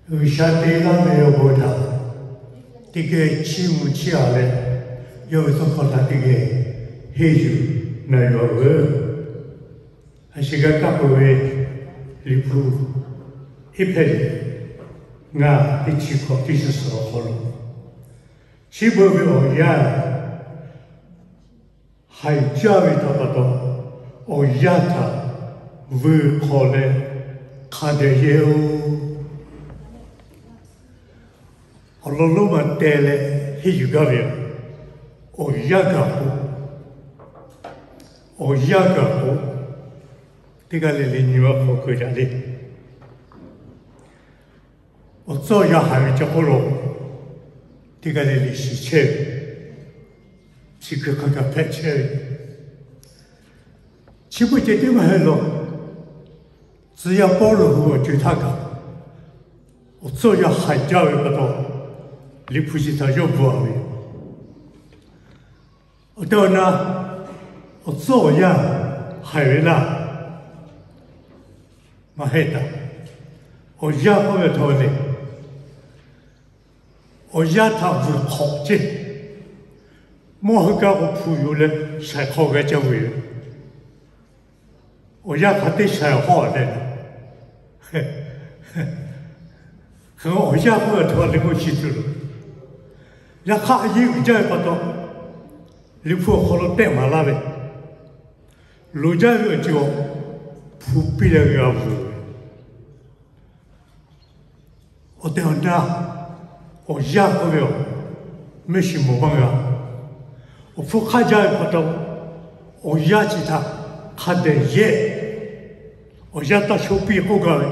G'uiˬsha te laˇ ve awˬ bon htaꞈ teˇ geh chiˇ mvuh chiˇ aꞈ leh, yawˇ ve tawˇ hkawˇ htaꞈ teˇ geh henˇ yuˬ na yuˬ-a veuˬ. A shu g'a kaˇ peuˬ ve Liꞈ hpu Eˇfeˇsuꞈ ngaˇ teˇ chi hkawꞈ teˇ chi suhˍ awˬ hk'aw lo, chi beuꞈ ve awˬ yanˇ haiˬ jaˇ ve htaꞈ pa taw, awˬ yanˇ htaꞈ vuiˬ hk'awꞈ leh hk'a dehꞈ yehˇ-oˆ. Awˬ lawn lonˉ ma teh leh henˇ yuˬ gaˇ ve yoˬ. Awˬ yanˇ gaˬ k'o, awˬ yanˇ gaˬ k'o, teˇ g'aˇ le le nyi ma hk'aw keu daꞈ le. Awˬ tcuhˉ awˬ yanˇ haiˬ ve ca k'oˆ lo, teˇ g'aˇ le le shiˍ chehˇ ve, chi hkui hk'a gaˬ hpehꞈ chehˇ ve. Chi beuꞈ ceh tiˉ maˇ heˆ law. Tcuh yaˇ Pawˇluꞈ hui awˬ co-e htaˇ kaꞈ, awˬ tcuhˉ awˬ yanˇ haiˬ jaˇ ve pa taw, Liꞈ hpu chi htaꞈ yawˇ bvuhꞈ ve yoˬ. Awˬ tehˬ awˬ na, awˬ tcuhˉ awˬ yanˇ haiˬ ve laˇ maˇ heˆ taˍ. Awˬ yanˇ k'oˆ ve htawˇ le, awˬ yanˇ htaꞈ vuiˬ hk'awꞈ ceˇ. Mawˇ hui kaꞈ k'o hpu yuˬ leh shaiˍ hk'aw g'a ca vuiˬ ve, awˬ yanˇ hk'a teˇ shaiˍ hawˇ leh, hk'e awˬ yanˇ k'oˆ ve htawˇ le k'oˆ chi tuˬ loˬ. Yaꞈ hk'aˇ, a yeˇ uiˍ jaˇ ve pa taw, Liꞈ hpu awˬ hk'aw lo tehˆ maˍ laˇ ve, loˍ jaˇ ve awˬ ceuˬ awˬ hpu piˇ leh g'a vuiˬ ve, awˬ tehˬ awˬ na, awˬ yanˇ k'oˆ ve awˬ mehˆ shiˍ mawˬ maˇ g'a. Awˬ hpfuhˇ hk'aˆ jaˇ ve pa taw, awˬ yanˇ chi htaꞈ hk'a dehꞈ yehˇ. Awˬ yanˇ taˇ sho piˇ k'oˆ gaˇ ve,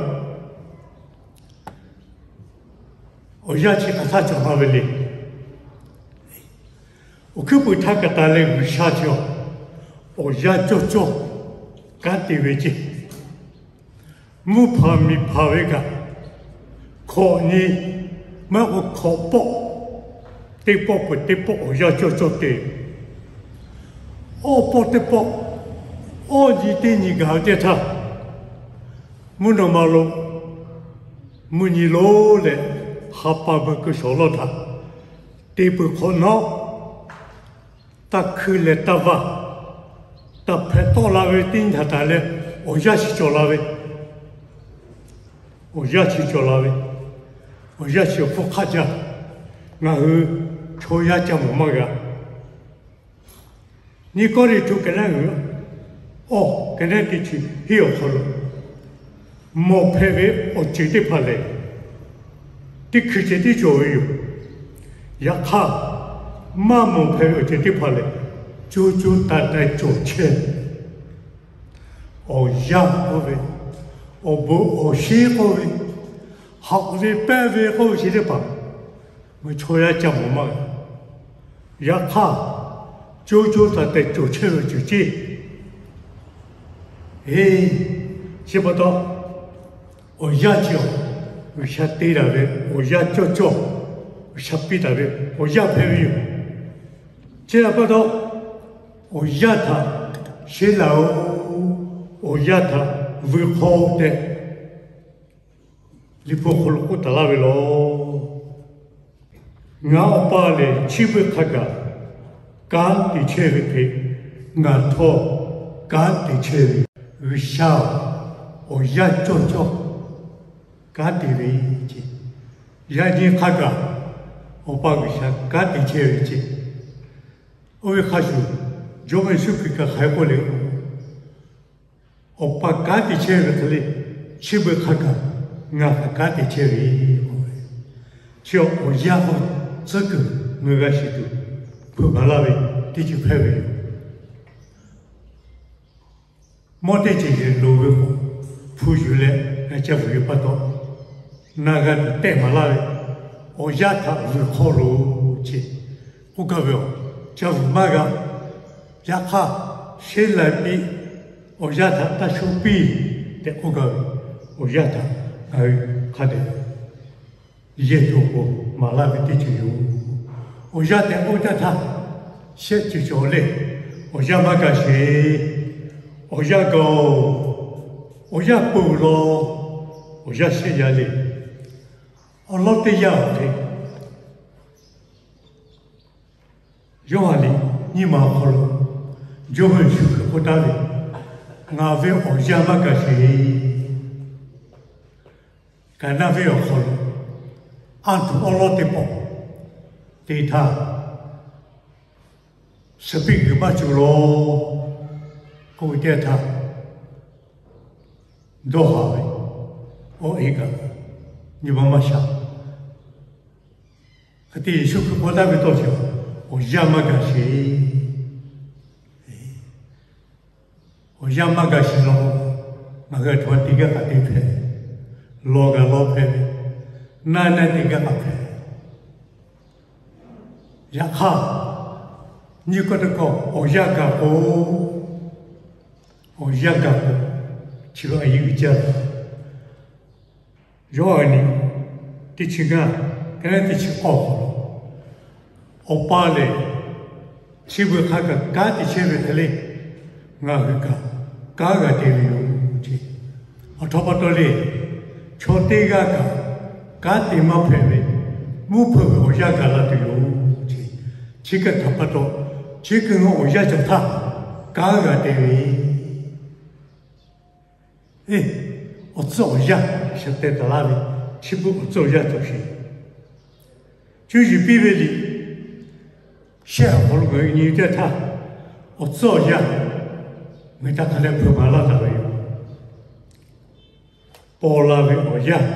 awˬ yanˇ chi hk'aˬ htaˇ cawˬ la ve le. Awˬ hkuiˉ puiˍ htaˇ kaꞈ taˍ leh G'uiˬsha chi awˬ yanˇ cawˇ cawˇ kanˉ te ve ceˇ. Mvuhˇ hpanˍ miˬ hpanˍ ve kaꞈ, hkawꞈ nyi maˇ k'o hkawꞈ pawˆ, teˇ pawˆ peuˬ teˇ pawˆ awˬ yanˇ cawˇ cawˇ te. Awˇ pawˆ teˇ pawˆ, awˇ nyi teˇ nyi gaˬ ve teˇ htaˇ, mvuhˇ naw ma lo mvuhˇ nyi lonˉ leh ha pa beuꞈ keu shawˍ lawˇ htaꞈ te peuˬ hk'awꞈ nawˉ, taˇ hkuiˇ leh taˇ vaˇ, taˇ hpehꞈ tawˆ la ve teˇ nyi htaꞈ taˍ leh awˬ yanˇ chi cawˬ la ve, awˬ yanˇ chi cawˬ la ve, awˬ yanˇ chi awˬ hpfuhˇ hk'aˆ jaˇ. Ngaˬ hui chaw yaˇ ca mawˬ maˇ g'a. Nyi Kawˇrenˍhtuˆ ka naˉ uiˍ awˬ ka naˉ teˇ chi hiˉ awˬ hk'aw lo mawˬ hpehꞈ ve awˬ ceuˬ teˇ hpaˍ lehˬ, teˇ hkui ceh tiˉ cawˬ ve yoˬ. Yaꞈ hk'aˇ, maˇ mawˬ hpehꞈ ve awˬ ceuˬ teˇ hpaˍ lehˬ, co co taiˍ taiˍ cawˬ chehˇ. Awˬ yanˇ k'oˆ ve, awˬ bon awˬ shinˉ k'oˆ ve, haꞈ ve pehˇ ve k'oˆ ve chi teˇ hpaˍ, ngaˬ hui chaw yaˇ ca mawˬ maˇ g'a. Yaꞈ hk'aˇ, co co taiˍ taiˍ cawˬ chehˇ ve ceuˬ ceˇ. Eˬ, chi pa taw, awˬ yanˇ chi awˬ, G'uiˬsha te taˍ ve awˬ yanˇ cawˇ cawˇ, G'uiˬsha piˇ taˍ ve awˬ yanˇ hpehꞈ ve yoˬ. Chi htaꞈ pa taw, awˬ yanˇ htaꞈ sheˉ laˬ-oꞈ. Awˬ yanˇ htaꞈ vuiˬ hk'aw tehꞈ, Liꞈ hpu awˬ hk'aw lo k'oˆ taˍ laˇ ve yoˬ. Ngaˬ Awˬ pa lehˬ, chi beuꞈ hk'a gaˬ kanˉ te chehˇ ve hk'e, ngaˬ htawˇ kanˉ te chehˇ ve. G'uiˬsha awˬ yanˇ cawˇ cawˇ kanˉ te ve ceˇ. Yaꞈ nyi hk'a gaˬ Awˬ pa G'uiˬsha kanˉ te chehˇ ve ceˇ. Oˇ ve hk'a shuˍ, Jawˇmawˇ Yeˍsuˆ Hkriꞈ kaꞈ hk'aˬ hk'e k'oˆ le, Awˬ pa kanˉ te chehˇ ve hk'e le, chi beuꞈ hk'a gaˬ ngaˬ kaꞈ kanˉ te chehˇ ve. Chi awˬ yanˇ k'o, tcuhˉ kuiˬ ngaˬ g'a shiˍ tuˬ hpeuꞈ maˍ laˇ ve teˇ ceuˬ hpehꞈ ve yoˬ. Mawˇ teˇ ceuˬ yehˬ loˍ ve k'o, hpu yuˬ leh ngaˬ ca vuiˬ ve pa taw, na g'a tuˬ tehˆ maˍ laˇ ve, awˬ yanˇ htaꞈ vuiˬ hk'aw loˬ ceˇ k'oˆ gaˇ ve yoˬ. Ca vuiˬ maˇ g'a. Yaꞈ hk'aˇ, sheˉ lai piˇ awˬ yanˇ htaꞈ taˇ sho piˇ tehꞈ k'oˆ gaˇ ve, awˬ yanˇ htaꞈ ngaˬ hui hk'a dehꞈ yehˬ tuˬ awˬ pon maˍ laˇ ve teˇ ceuˬ yoˬ. Awˬ yanˇ tehꞈ k'oˆ caˇ htaˇ, shehˆ ceuˬ cawˬ le. Awˬ yanˇ maˇ gaˬ sheˍ. Awˬ yanˇ gaˬ-oˬ. Awˬ yanˇ peuˬ law. Awˬ yanˇ shehˆ yaˇ le. Awˬ lawn teˇ yanˇ awˬ hk'e, Yoˇhanˬ liꞈ nyiˇ ma awˬ hk'aw lo, Jawˇmawˇ Yeˍsuˆ Hkriꞈ k'oˆ taˍ ve, Ngaˬ ve awˬ yanˇ maˇ gaˬ sheˍ. Kaˍnaˆ venˇ awˬ hk'aw lo, anˇ tuˬ awˉ lawˉ teˇ pawˆ te htaˇ, suhˍ piˇ g'uiˬ maˇ cawˬ law k'oˆ ve teˇ htaˇ, dawˇ haˍ ve awˬ e kaꞈ nyi ma maˇ sha. Hk'e te Yeˍsuˆ Hkriꞈ k'oˆ taˍ ve tawˇ chi, awˬ yanˇ maˇ gaˬ sheˍ. Awˬ yanˇ maˇ gaˬ sheˍ law, ngaˬ hui a htoꞈ ma te gaˇ kaꞈ te hpehꞈ, lawˬ gaˬ lawˬ hpehꞈ ve, na na te gaˇ kaꞈ hpehꞈ. Yaꞈ hk'aˇ, nyiˇ kawˆ teˇ kawˆ awˬ yanˇ gaˬ k'o, awˬ yanˇ gaˬ k'o, chi ve a yeˇ uiˍ jaˇ ve. Yoˇhanˬ liꞈ teˇ chi ngaˇ, ka naˉ teˇ chi k'awˇ awˬ hk'aw lo, Awˬ pa lehˬ, chi beuꞈ hk'a kaꞈ kanˉ te chehˇ ve hk'e le, ngaˬ hui kaꞈ kanˉ g'a te ve yoˬ ce. Awˬ htaw pa taw le, chaw teˇ g'aˇ kaꞈ kanˉ te maˇ hpehꞈ ve, mvuhˇ hpeuꞈ ve awˬ yanˇ gaˬ la tuˬ yoˬ ce. Chi kaꞈ htaꞈ pa taw, chi hkui ngaˬ awˬ yanˇ cawˬ htaˇ, kanˉ g'a te ve, eˬ, awˬ tcuhˇ awˬ yanˇ sha teh taˍ laˇ ve, chi beuꞈ awˬ tcuhˇ awˬ yanˇ cawˬ sheˍ. Cuˇ yiˍ piˇ ve liꞈ shehˆ awˬ hk'aw lo ngaˬ hui nyi teˇ htaˇ, awˬ tcuhˇ awˬ yanˇ ngaˬ hui htaꞈ hk'a dehꞈ hpeuꞈ maˍ laˇ taˍ ve yoˬ. Paw la ve awˬ yanˇ,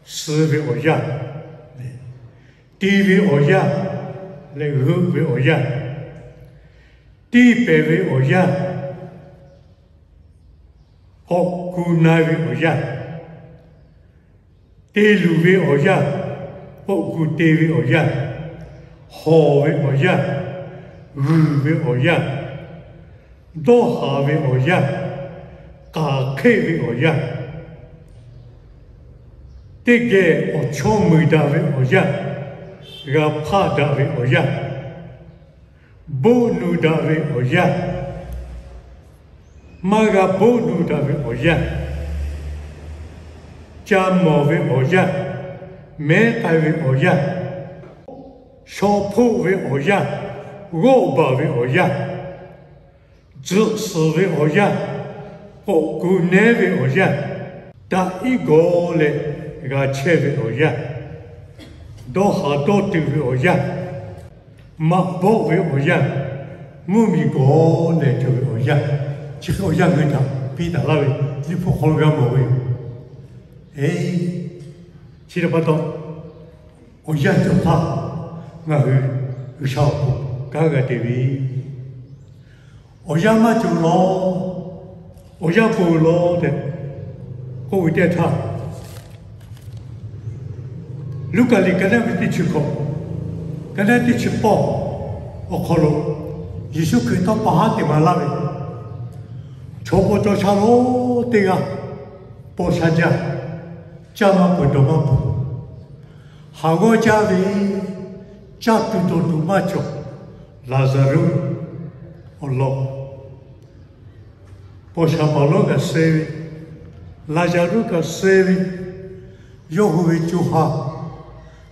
suh ve awˬ yanˇ, te ve awˬ yanˇ, leh g'euꞈ ve awˬ yanˇ, tiˇ pehˍ ve awˬ yanˇ, k'awꞈ ku na ve awˬ yanˇ, te luˬ ve awˬ yanˇ, k'awꞈ ku te ve awˬ yanˇ, hawˬ ve awˬ yanˇ, g'uiˬ ve awˬ yanˇ, dawˇ haˍ ve awˬ yanˇ, k'aˍ hk'eˆ ve awˬ yanˇ, teˇ geh awˬ chawˇ muiˬ daꞈ ve awˬ yanˇ, g'a hpaˇ daꞈ ve awˬ yanˇ, boˆ nu daꞈ ve awˬ yanˇ, maˇ g'a boˆ nu daꞈ ve awˬ yanˇ, ca mawˬ ve awˬ yanˇ, mehˉ k'ai ve awˬ yanˇ, shaw hpoˆ ve awˬ yanˇ, g'awˆ baˬ ve awˬ yanˇ, tzuhꞈ suhˍ ve awˬ yanˇ, k'awꞈ ku nehˉ ve awˬ yanˇ, daꞈ iˉ gawˬ leh g'a chehˇ ve awˬ yanˇ, dawˇ haˍ dawˇ tuˬ ve awˬ yanˇ, maꞈ bawˆ ve awˬ yanˇ, mvuhˇ miˬ gawˬ leh cawˬ ve awˬ yanˇ, chi hk'e awˬ yanˇ ngaˬ hui htaꞈ piˇ taˍ laˇ ve, liꞈ hpu hk'aw lo g'a mawˬ ve yoˬ. Eˬ, chi htaꞈ pa taw, awˬ yanˇ cawˬ htaˇ, ngaˬ hui G'uiˬsha awˬ pon kanˉ g'a te ve, awˬ yanˇ maˇ cawˬ law, awˬ yanˇ peuˬ law tehꞈ k'oˆ ve teˇ htaˇ, Luˉkaꞈ liꞈ ka naˉ ve teˇ chi hkawꞈ, ka naˉ teˇ chi pawˆ awˬ hk'aw lo, Yeˍsuˆ Hkriꞈ tawˇ pa haˉ te maˍ laˇ ve, chaw paw taw sha lonˉ teˇ g'aˇ paw sha jaˇ, caˇ maˇ peuˬ dawˬ maˇ peuˬ, haˍ g'awˇ jaˇ ve, caˇ tuˬ dawˬ tuˬ maˇ cawˬ, Laˍzaˍruˆ awˬ lawn paw sha paˍ lonˉ kaꞈ suh ve, Laˍzaˍruˆ kaꞈ suh ve, yawˇ hui ve co ha,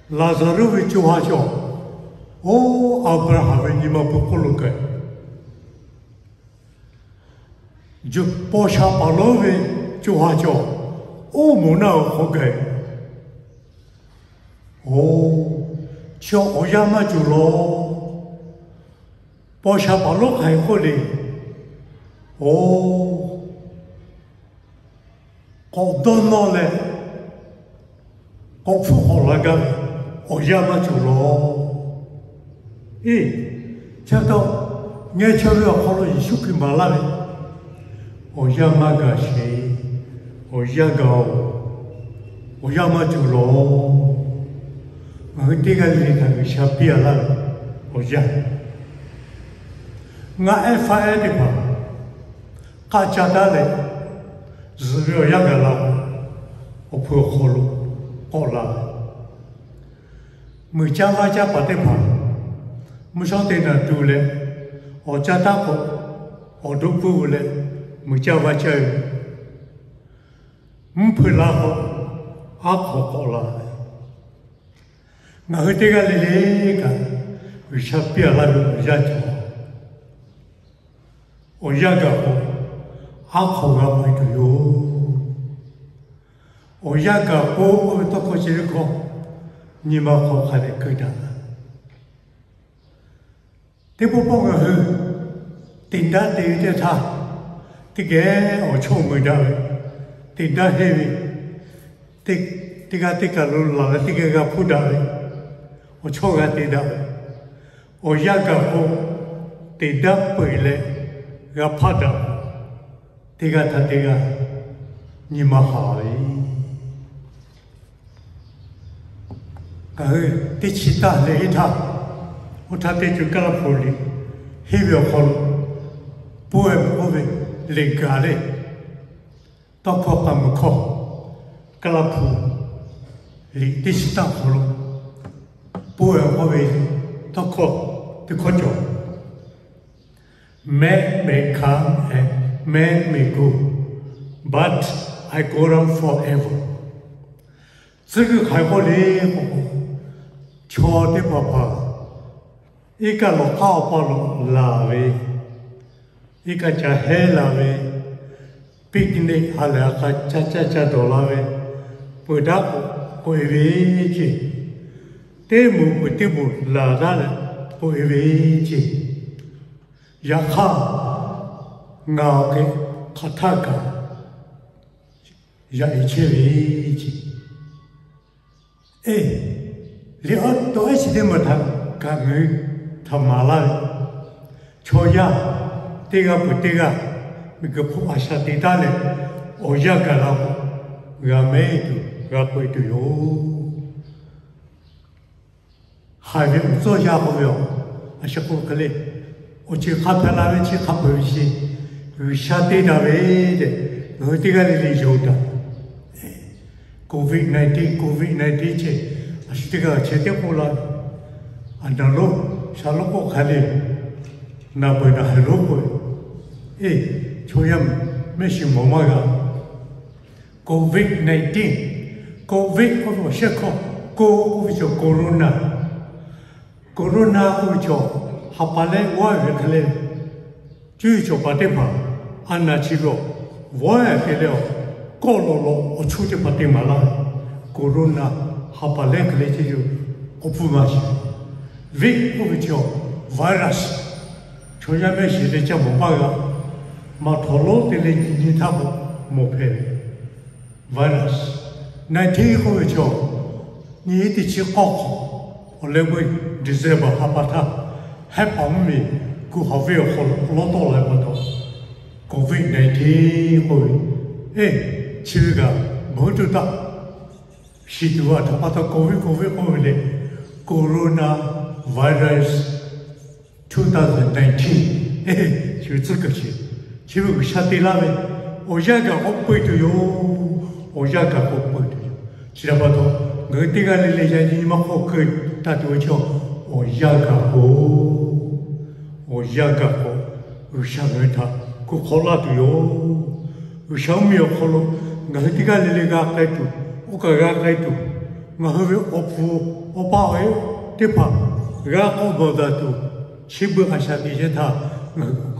Laˍzaˍruˆ ve co ha cawˬ, oˇ Aˍbraˍhanˍ ve nyi ma peuˬ hk'oˆ lo gaˬ, paw sha paˍ lonˉ ve co ha cawˬ, oˇ moˍ naˆ awˬ hk'aw gaˬ. Oˬ, chi awˬ yanˇ maˇ cawˬ law. Paw sha paˍ lonˉ hk'aˬ hk'e k'oˆ le. Oˬ, k'awꞈ dawˇ nawˇ leh k'awꞈ hpfuhˆ k'awꞈ la gaˇ ve awˬ yanˇ maˇ cawˬ law. Eˬ, chi pa taw, ngeh chaweh ve awˬ hk'aw lo Yeˍsuˆ Hkriꞈ maˍ laˇ ve, awˬ yanˇ maˇ gaˬ sheˍ, awˬ yanˇ gaˬ-oˬ, awˬ yanˇ maˇ cawˬ law. Ngaˬ hui teˇ g'aˇ le le htaꞈ G'uiˬsha piˇ a laˇ ve awˬ yanˇ, ngaˆ ehˉ faˆ ehˉ teˇ hpaˍ k'aˆ caˇ taˉ leh, zuhꞈ ve awˬ yanˇ gaˬ la k'o, awˬ hpu awˬ hk'aw lo k'awꞈ la ve, muiˬ caˇ vaˇ caˇ paˍ teˇ hpaˍ mvuhˇ shawˉ te naˬ tu leh, awˬ caˇ taˉ k'awꞈ awˬ doˆ puiˉ ve leh, muiˬ caˇ vaˇ caˇ ve, mvuhˇ hpeuꞈ la k'o, aˉ hk'aw k'awꞈ la ve, Ngaˬ hui teˇ g'aˇ le le kaꞈ, G'uiˬsha piˇ-a laˇ ve awˬ yanˇ cawˬ. Awˬ yanˇ gaˬ k'o, aˉ hk'aw g'a peu-eˬ tuˬ yoˬ. Awˬ yanˇ gaˬ k'o, oˇ ve tawˇ hkawˇ chi teˇ hkawˇ nyi ma hk'aw hk'a dehꞈ keu daꞈ. Teˇ pawˆ pawˆ ngaˬ hui te daꞈ te ve teˇ htaˇ, teˇ geh awˬ chawˇ mui daꞈ ve, te daꞈ heˆ ve, teˇ g'aˇ teˇ kaˬ lo laˬ leh teˇ geh g'a hpuˇ daꞈ ve, awˬ chawˇ g'a te daꞈ ve, awˬ yanˇ gaˬ k'o, te daꞈ peu-eˬ leh g'a hpaˇ daꞈ, teˇ g'aˇ htaꞈ teˇ g'aˇ nyi ma haˍ ve. Ngaˬ hui teˇ chi taˇ leh iˉ htaˇ, oˇ htaˇ teˇ co Kaˇlaˇ hpu liꞈ henˇ ve awˬ hk'aw lo, pawehˇ ve k'oˆ ve, liꞈ gaˬ leh, tawˇ hkawˇ k'a meuˬ hkawˇ, Kaˇlaˇ hpu liꞈ teˇ chi taˇ awˬ hk'aw lo, pawehˇ ve k'oˆ ve, tawˇ hkawˇ teˇ hkawˇ cawˬ. Many may come and many may go, but I go down forever. Tcuhˉ kuiˬ hk'aˬ hk'e k'oˆ le k'o, chaw teˇ hpaˍ hpaˍ iˉ kaˆ lawˬ hk'aˇ awˬ pa lo laˬ ve, iˉ kaˆ ca hehˉ la ve, picnic ha lehˬ ha k'a ca caˇ ca dawˬ la ve, peuˬ daꞈ k'o k'oꞈ-e ve ceˇ, teˇ moˍ peuˬ teˇ moˍ laˬ daꞈ leh k'oꞈ-e ve ceˇ. Yaꞈ hk'aˇ, ngaˬ awˬ hk'e hk'aˬ htaˇ kaꞈ yaꞈ-e chehˇ ve ceˇ. Eˬ, liꞈ awˉ tawˆ ehˉ chi teˇ maˬ htaꞈ kaꞈ ngaˬ hui htaꞈ maˍ laˇ ve, chaw yaˇ teˇ g'aˇ peuˬ teˇ g'aˇ miˬguiˬ hk'oˆ a shaꞈ teꞈ taˉ leh, awˬ yanˇ gaˬ la k'o, g'a mehˉ tuˬ g'a peu-eˬ tuˬ yoˬ. Haiˬ ve awˬ tcuhˇ yaˇ k'oˆ ve yoˬ. A shu k'o hk'e le, awˬ ceuˬ hk'a hpehꞈ la ve chi hk'a peu-eˬ ve chi G'uiˬsha te daꞈ ve tehꞈ, ngaˬ hui teˇ g'aˇ le le yonˍ daꞈ. Covid nineteen, Covid nineteen chehˇ, a shu teˇ g'aˇ chehˇ teˇ k'oˆ la, a naˬ lonˉ sha lonˉ k'oˆ hk'a le, naˬ peuˬ naˬ haiˬ lonˉ k'oˆ ve, eˬ, chaw yaˇ mehˆ shiˍ mawˬ maˇ g'a. Covid nineteen, Covid k'oˆ ve awˬ shehˆ hkawˇ, ko k'oˆ ve cawˬ corona. Corona k'oˆ ve cawˬ ha pa lehˉ g'awˇ ve hk'e le, cuˇ yiˍ cawˬ paˍ teˇ hpaˍ a naˬ chi ve awˬ vawˇ te leh awˬ kawˆ lawꞈ lawꞈ awˬ chuˇ teˇ hpaˍ te maˍ laˇ ve, corona ha pa lehˉ hk'e le ceˇ yoˬ. Awˬ pfuhˇ maˇ shiˍ. Viˉ k'oˆ ve cawˬ virus, chaw yaˇ mehˆ shiˍ te caˇ mawˬ maˇ g'a. Maꞈ htawnˍ lonˉ te leh nyi nyi htaˇ k'o mawˬ hpehꞈ ve virus. Nineteen k'oˆ ve cawˬ, nyiˇ teˇ chi k'awˇ hk'awꞈ, awˬ leh meuˇ December ha pa htaˇ, hehˉ paˍ mvuhˇmiˬ kuˬ haˍ venˇ awˬ hk'aw lo lawˇ tawˆ la ve pa taw, Covid nineteen k'oˆ ve, eˬ, chi ve kaꞈ bvuhꞈ tuˬ taˇ shiˍ tuˬ ve htaꞈ pa taw, Covid, Covid k'oˆ ve lehˬ, corona virus two thousand nineteen, chi ve tcuhˉ kuiˬ chi, chi ve G'uiˬsha te laˇ ve, awˬ yanˇ gaˬ k'o peu-eˬ tuˬ yoˬ. Awˬ yanˇ gaˬ k'o peu-eˬ tuˬ yoˬ. Chi htaꞈ pa taw, ngaˬ hui teˇ g'aˇ le le yaꞈ nyi ma hk'aw keu taˍ tuˬ ve chaw, awˬ yanˇ gaˬ k'o, awˬ yanˇ gaˬ k'o, G'uiˬsha ngaˬ hui htaꞈ kuˬ hk'awꞈ laˇ tuˬ yoˬ. G'uiˬsha mvuhˇmiˬ awˬ hk'aw lo ngaˬ hui teˇ g'aˇ le le g'a k'ai tuˬ, oˇ kaꞈ g'a k'ai tuˬ, ngaˬ hui ve awˬ pfuhˍ awˬ pa awˬ e teˇ hpaˍ g'a k'awꞈ bawˬ daꞈ tuˬ, chi beuꞈ a shaꞈ teꞈ chehˇ htaˇ, ngaˬ hui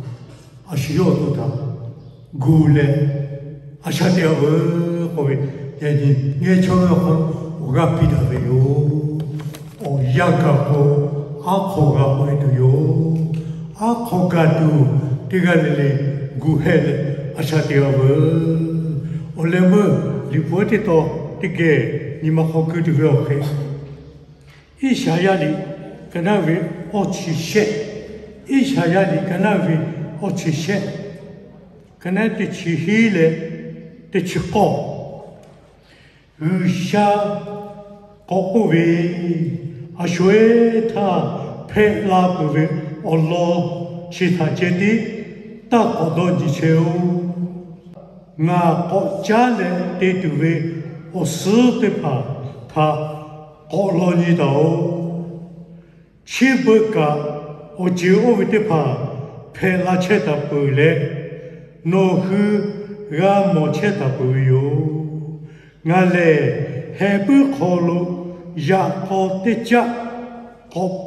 a shu yawˇ awˬ to htaꞈ gu leh a shaꞈ teꞈ-a veuˬ k'oˆ ve, yaꞈ nyi ngeh chaw ve awˬ hk'aw lo awˬ g'aˇ piˇ daꞈ ve yoˬ. Awˬ yanˇ gaˬ k'o, aˉ hk'aw g'a k'oꞈ-e tuˬ yoˬ. Aˉ hk'aw gaˬ tuˬ, teˇ g'aˇ le le gu hehˇ leh a shaꞈ teꞈ-a veuˬ. Awˬ leh meuˇ Liꞈ hpu teˇ tawn teˇ geh nyi ma hk'aw keu tuˬ ve awˬ hk'e, Iˉsaˍyaˆ liꞈ ka naˉ ve awˇ chi shehˆ, Iˉsaˍyaˆ liꞈ ka naˉ ve awˇ chi shehˆ, ka naˉ teˇ chi hiˉ leh teˇ chi k'awˇ. G'uiˬsha k'awꞈ k'oˆ ve, A sho-eˬ htaˇ hpehꞈ la peuˬ ve awˬ lawn chi htaꞈ ceh tiˉ taˇ k'awꞈ dawˇ nyi chehˇ-oˆ. Ngaˬ k'awꞈ caˉ leh te tuˬ ve awˬ suhˉ teˇ hpaˍ htaꞈ k'awꞈ law nyi taˍ-oꞈ. Chi beuꞈ kaꞈ awˬ ceuˬ oˇ ve teˇ hpaˍ hpehꞈ la chehˇ taˍ peuˬ leh, nawˬ hui g'a mawˬ chehˇ taˍ peuˬ ve yoˬ. Ngaˬ lehˬ heh puiˉ hk'aw lo Yaꞈ k'aw teˇ caˆ k'awꞈ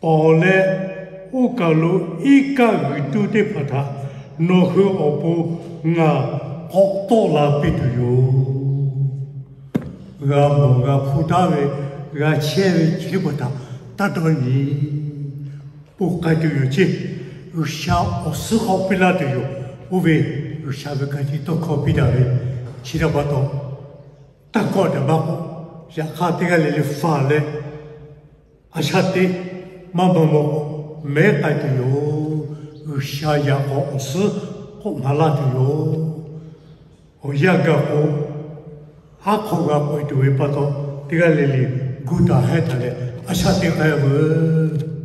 pawˍ leh, oˇ kaˬ lo iˉ kaˆ g'uiˬ tuˇ teˇ hpaˍ htaꞈ nawˬ hui awˬ pon ngaˬ k'awꞈ tawˆ la piˇ tuˬ yoˬ. G'a mawˬ g'a hpu taˉ ve, g'a chehˇ ve chi teˇ hpaˍ htaꞈ taˇ dawˇ nyi. Oˇ k'ai tuˬ yoˬ ceˇ. G'uiˬsha awˬ suhˉ k'awꞈ piˇ laˇ tuˬ yoˬ. Oˇ ve G'uiˬsha ve ka tiꞈ tawˇ hkawˇ piˇ daꞈ ve chi htaꞈ pa taw, taˇ kawˆ daꞈ maˇ k'oˆ, yaꞈ hk'aˇ teˇ g'aˇ le le faˍ leh, a shaꞈ teꞈ maˇ maˇ maw k'o, mehˉ k'ai tuˬ yoˬ. G'uiˬsha yaꞈ k'aw awˬ suhˉ k'awꞈ maˍ laˇ tuˬ yoˬ. Awˬ yanˇ gaˬ k'o, aˉ hk'aw g'a k'oꞈ e tuˬ ve pa taw, teˇ g'aˇ le le gu taˍ hehˉ taˍ leh, a shaꞈ teꞈ k'ai veuˬ.